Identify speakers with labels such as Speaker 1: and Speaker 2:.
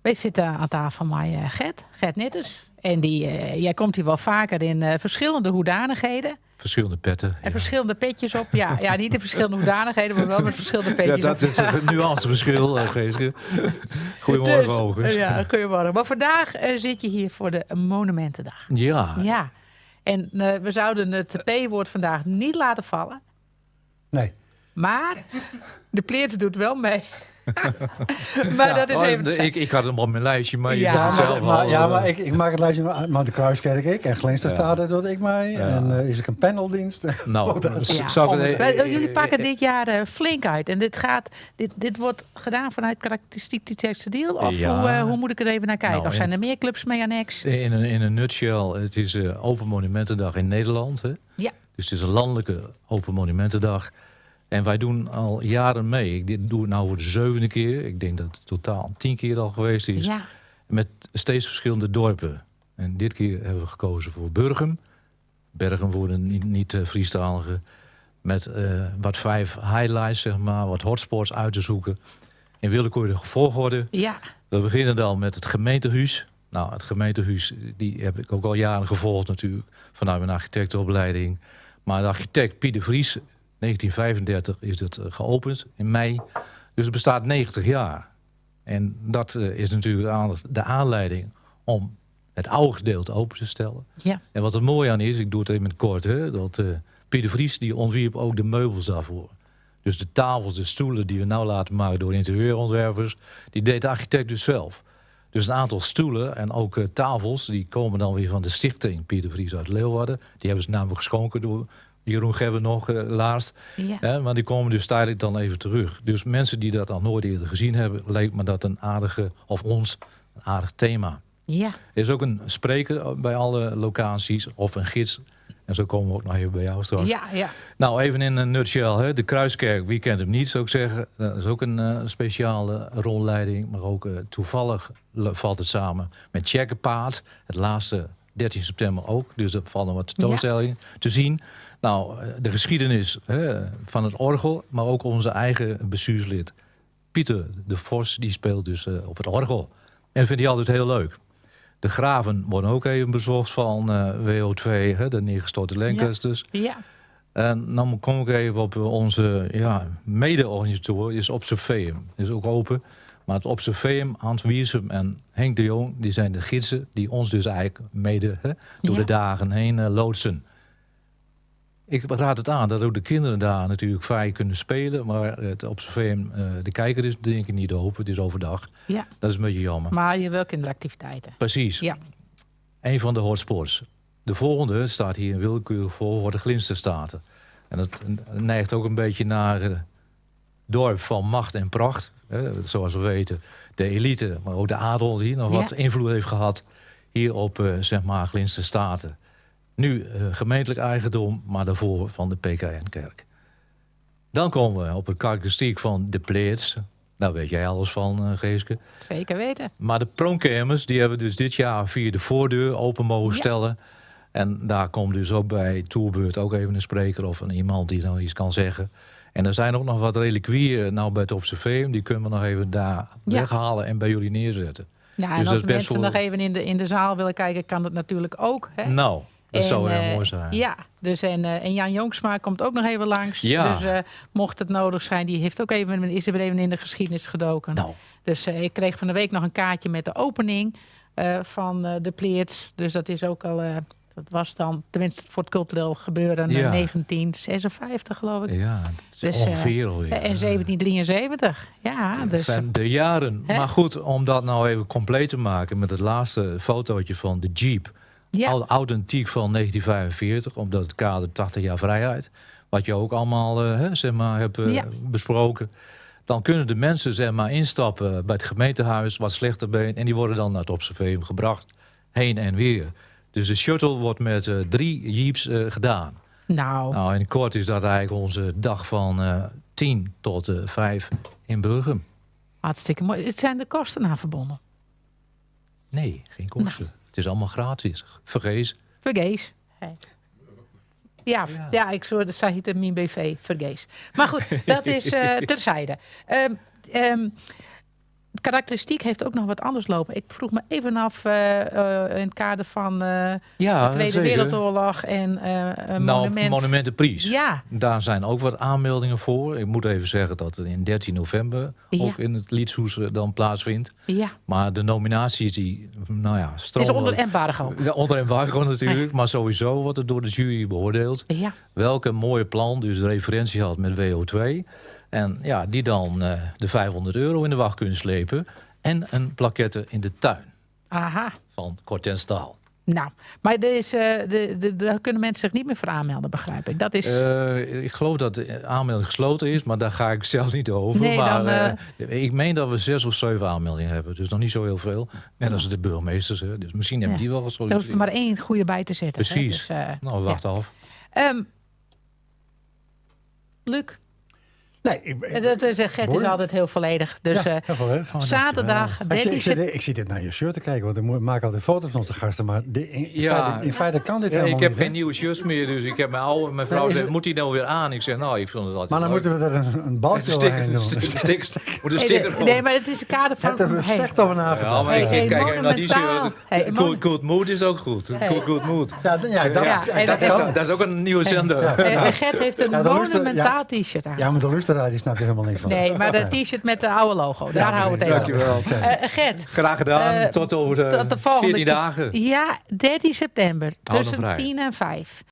Speaker 1: Wy sitte oan tafel mei Gert, Gert Nitters. En dy, jij komt hier wel vaker in verschillende hoedanigheden.
Speaker 2: Verschillende petten.
Speaker 1: En
Speaker 2: ja.
Speaker 1: verschillende petjes op. Ja, ja, niet in verschillende hoedanigheden, maar wel met verschillende
Speaker 2: Ja,
Speaker 1: petjes
Speaker 2: dat
Speaker 1: op.
Speaker 2: is een nuanceverschil, Geeske. Goedemorgen
Speaker 1: Dus,
Speaker 2: overigens.
Speaker 1: Ja, goedemorgen. Maar vandaag zit je hier voor de Monumentendag.
Speaker 2: Ja,
Speaker 1: Ja. En we zouden het P-woord vandaag niet laten vallen.
Speaker 3: Nee.
Speaker 1: Maar de Pleats doet wel mee. Maar dat is
Speaker 2: Oh,
Speaker 1: even...
Speaker 2: ik had hem op mijn lijstje, maar je
Speaker 1: Ja.
Speaker 2: doet
Speaker 3: Ja,
Speaker 2: het
Speaker 3: maar,
Speaker 2: zelf
Speaker 3: maar,
Speaker 2: al.
Speaker 3: ja,
Speaker 2: eh.
Speaker 3: maar ik maak het lijstje, maar de Kruiskerk ik en Glinster
Speaker 2: Ja.
Speaker 3: staat er doet ik mij.
Speaker 2: Ja.
Speaker 3: En is ik een paneldienst.
Speaker 2: Nou,
Speaker 1: Ja.
Speaker 2: zou ik het-
Speaker 1: Maar, jullie pakken dit jaar flink uit. En dit wordt gedaan vanuit karakteristiek textiel? Of
Speaker 2: Ja.
Speaker 1: hoe moet ik er even naar kijken?
Speaker 2: Nou,
Speaker 1: Of zijn er meer clubs mee annex?
Speaker 2: In een nutshell, het is Open Monumentendag in Nederland. Hè?
Speaker 1: Ja.
Speaker 2: Dus het is een landelijke Open Monumentendag. En wij doen al jaren mee. Ik doe het nou voor de 7e keer. Ik denk dat het totaal 10 keer al geweest is.
Speaker 1: Ja.
Speaker 2: Met steeds verschillende dorpen. En dit keer hebben we gekozen voor Burgum. Bergen voor de niet Friestaligen. Met wat 5 highlights, zeg maar, wat hotspots uit te zoeken. In willekeurige volgorde.
Speaker 1: Ja.
Speaker 2: We beginnen dan met het gemeentehuis. Nou, het gemeentehuis, die heb ik ook al jaren gevolgd natuurlijk. Vanuit mijn architectenopleiding. Maar de architect Piet de Vries, 1935 is dat geopend in mei. Dus het bestaat 90 jaar. En dat is natuurlijk de aanleiding om het oude gedeelte open te stellen.
Speaker 1: Ja.
Speaker 2: En wat er mooi aan is, ik doe het even kort, hè, dat Piet de Vries die ontwierp ook de meubels daarvoor. Dus de tafels, de stoelen die we nou laten maken door interieurontwerpers, die deed de architect dus zelf. Dus een aantal stoelen en ook tafels, die komen dan weer van de stichting Piet de Vries uit Leeuwarden. Die hebben ze namelijk geschonken door Jeroen Gebben nog laatst.
Speaker 1: Ja.
Speaker 2: Hè, maar die komen dus tijdelijk dan even terug. Dus mensen die dat al nooit eerder gezien hebben, leek me dat een aardige, of ons, een aardig thema.
Speaker 1: Ja.
Speaker 2: Er is ook een spreker bij alle locaties of een gids. En zo komen we ook nog even bij jou straks.
Speaker 1: Ja, ja.
Speaker 2: Nou, even in een nutshell. Hè. De Kruiskerk, wie kent hem niet, zou ik zeggen. Dat is ook een speciale rondleiding. Maar ook toevallig valt het samen met Tsjerkepaad. Het laatste 13 september ook. Dus er vallen wat tentoonstellingen te zien. Nou, de geschiedenis, hè, van het orgel. Maar ook onze eigen bestuurslid Pieter de Vos, die speelt dus op het orgel. En dat vindt hij altijd heel leuk. De graven worden ook even bezocht van WO2, hè, de neergestorte Lancasters.
Speaker 1: Ja.
Speaker 2: En dan kom ik even op onze, ja, mede-organisator, is Observeum. Is ook open. Maar het Observeum, Hans Wiersum en Henk de Jong, die zijn de gidsen die ons dus eigenlijk mede, hè, door de dagen heen loodsen. Ik raad het aan dat ook de kinderen daar natuurlijk vrij kunnen spelen. Maar het Observeum, de kijker is denk ik niet open. Het is overdag. Dat is een beetje jammer.
Speaker 1: Maar je hebt wel kinderactiviteiten.
Speaker 2: Precies. Een van de hotspots. De volgende staat hier in willekeurige volgorde, Glinsterstaten. En dat neigt ook een beetje naar het dorp van macht en pracht. Hè, zoals we weten, de elite, maar ook de adel die nog wat invloed heeft gehad hier op Glinsterstaten. Nu gemeentelijk eigendom, maar daarvoor van de PKN-kerk. Dan komen we op het karakteristiek van de Pleats. Daar weet jij alles van, Geeske.
Speaker 1: Zeker weten.
Speaker 2: Maar de pronkkermis, die hebben dus dit jaar via de voordeur open mogen stellen. En daar komt dus ook bij toerbeurt ook even een spreker of iemand die dan iets kan zeggen. En er zijn ook nog wat reliquieën nou bij het Observeum. Die kunnen we nog even daar weghalen en bij jullie neerzetten.
Speaker 1: Ja, en
Speaker 2: Dus
Speaker 1: als
Speaker 2: dat is
Speaker 1: de
Speaker 2: best
Speaker 1: mensen
Speaker 2: wel
Speaker 1: nog even in de zaal willen kijken, kan dat natuurlijk ook. Hè?
Speaker 2: Nou, dat zou heel mooi zijn.
Speaker 1: Ja, dus en Jan Jongsma komt ook nog even langs. Dus mocht het nodig zijn, die heeft ook even, is er weer even in de geschiedenis gedoken. Dus ik kreeg van de week nog een kaartje met de opening van de Pleats. Dus dat is ook al... dat was dan, tenminste voor het cultureel gebeuren, 1956 geloof ik.
Speaker 2: Ja, het is
Speaker 1: Dus
Speaker 2: ongeveer alweer.
Speaker 1: en 1773. Ja,
Speaker 2: Het
Speaker 1: dus,
Speaker 2: zijn de jaren.
Speaker 1: Hè?
Speaker 2: Maar goed, om dat nou even compleet te maken met het laatste fotootje van de Jeep. Authentiek van 1945, omdat het kader 80 jaar vrijheid. Wat je ook allemaal hebt besproken. Dan kunnen de mensen instappen bij het gemeentehuis, wat slechter been. En die worden dan naar het Observeum gebracht, heen en weer. Dus de shuttle wordt met 3 jeeps gedaan. In kort is dat eigenlijk onze dag van 10 tot 5 in Burgum.
Speaker 1: Hartstikke mooi. Het zijn de kosten aan verbonden?
Speaker 2: Nee, geen kosten. Het is allemaal gratis. Vergees.
Speaker 1: Vergees. Hey. Ja, ja, ik soort, dat heet het mijn BV, vergees. Maar goed, dat is terzijde. Het karakteristiek heeft ook nog wat anders lopen. Ik vroeg me even af in het kader van
Speaker 2: Ja,
Speaker 1: de Tweede
Speaker 2: zeker.
Speaker 1: Wereldoorlog en een
Speaker 2: Nou,
Speaker 1: monument.
Speaker 2: Monumentenprijs.
Speaker 1: Ja,
Speaker 2: Daar zijn ook wat aanmeldingen voor. Ik moet even zeggen dat het in 13 november
Speaker 1: Ja.
Speaker 2: ook in het Liedhoes dan plaatsvindt.
Speaker 1: ja.
Speaker 2: Maar de nominaties die, nou ja,
Speaker 1: Het is
Speaker 2: stromen.
Speaker 1: onder embargo.
Speaker 2: Ja, onder embargo natuurlijk, maar sowieso wordt het door de jury beoordeeld.
Speaker 1: Ja,
Speaker 2: Welke mooie plan dus de referentie had met WO2. En ja, die dan de 500 euro in de wacht kunnen slepen. En een plaquette in de tuin
Speaker 1: aha.
Speaker 2: van Cortenstaal.
Speaker 1: Nou, maar er is, daar kunnen mensen zich niet meer voor aanmelden, begrijp ik. Dat is.
Speaker 2: Ik geloof dat de aanmelding gesloten is, maar daar ga ik zelf niet over.
Speaker 1: Nee,
Speaker 2: maar
Speaker 1: dan,
Speaker 2: ik meen dat we 6 of 7 aanmeldingen hebben, dus nog niet zo heel veel. Net als de burgemeesters, hè. Dus misschien hebben
Speaker 1: Ja.
Speaker 2: die wel
Speaker 1: er hoeft er
Speaker 2: gesolliciteerd.
Speaker 1: maar één goede bij te zetten. hè.
Speaker 2: Precies.
Speaker 1: Dus,
Speaker 2: Nou, wacht af.
Speaker 1: Luc,
Speaker 3: Nee, ik, ik,
Speaker 1: dat is, Gert is
Speaker 3: Boeiend.
Speaker 1: altijd heel volledig. Dus
Speaker 3: ja, heel volledig.
Speaker 2: Oh,
Speaker 1: zaterdag
Speaker 3: Ik zit,
Speaker 1: 13
Speaker 3: ik, zit,
Speaker 1: september.
Speaker 3: ik zit dit naar je shirt te kijken, want ik maak altijd foto's van onze gasten. Maar in,
Speaker 2: Ja.
Speaker 3: feite, in feite kan dit
Speaker 2: Ja,
Speaker 3: helemaal
Speaker 2: ik heb
Speaker 3: niet,
Speaker 2: geen
Speaker 3: hè?
Speaker 2: nieuwe shirts meer, dus ik heb mijn oude. Mijn vrouw
Speaker 3: Nee, is
Speaker 2: zegt,
Speaker 3: het-
Speaker 2: moet die nou weer aan? Ik zeg, nou, ik vind het altijd
Speaker 3: Maar dan
Speaker 2: leuk.
Speaker 3: moeten we er een balkje
Speaker 2: De sticker,
Speaker 3: overheen
Speaker 2: de
Speaker 3: doen.
Speaker 2: sticker, sticker, moet een sticker
Speaker 1: Nee,
Speaker 2: op.
Speaker 1: nee, maar het is een kader van.
Speaker 3: Heb er
Speaker 1: hey.
Speaker 3: slecht over
Speaker 2: Ja,
Speaker 3: nagedacht.
Speaker 2: maar ik
Speaker 1: Hey, hey,
Speaker 2: kijk even naar die
Speaker 1: monumentaal.
Speaker 2: shirt.
Speaker 1: Hey,
Speaker 2: Good, good mood is ook goed.
Speaker 1: Hey.
Speaker 2: Good, good mood.
Speaker 3: Ja, ja, dat,
Speaker 1: Ja, en
Speaker 3: dat
Speaker 1: dat-
Speaker 3: kan.
Speaker 2: Dat is ook een nieuwe zender.
Speaker 1: En Gert heeft een
Speaker 3: Ja, de luister-
Speaker 1: monumentaal t-shirt aan.
Speaker 3: Ja, maar de luisteraar die snapt er helemaal niks van.
Speaker 1: Nee, maar de t-shirt met de oude logo. Daar houden we het even
Speaker 2: Dankjewel.
Speaker 1: op. Gert,
Speaker 2: Graag gedaan. Tot over
Speaker 1: tot de volgende
Speaker 2: 14
Speaker 1: keer.
Speaker 2: dagen.
Speaker 1: Ja, 13 september.
Speaker 2: Hou nog
Speaker 1: Tussen
Speaker 2: vrij.
Speaker 1: 10 en 5.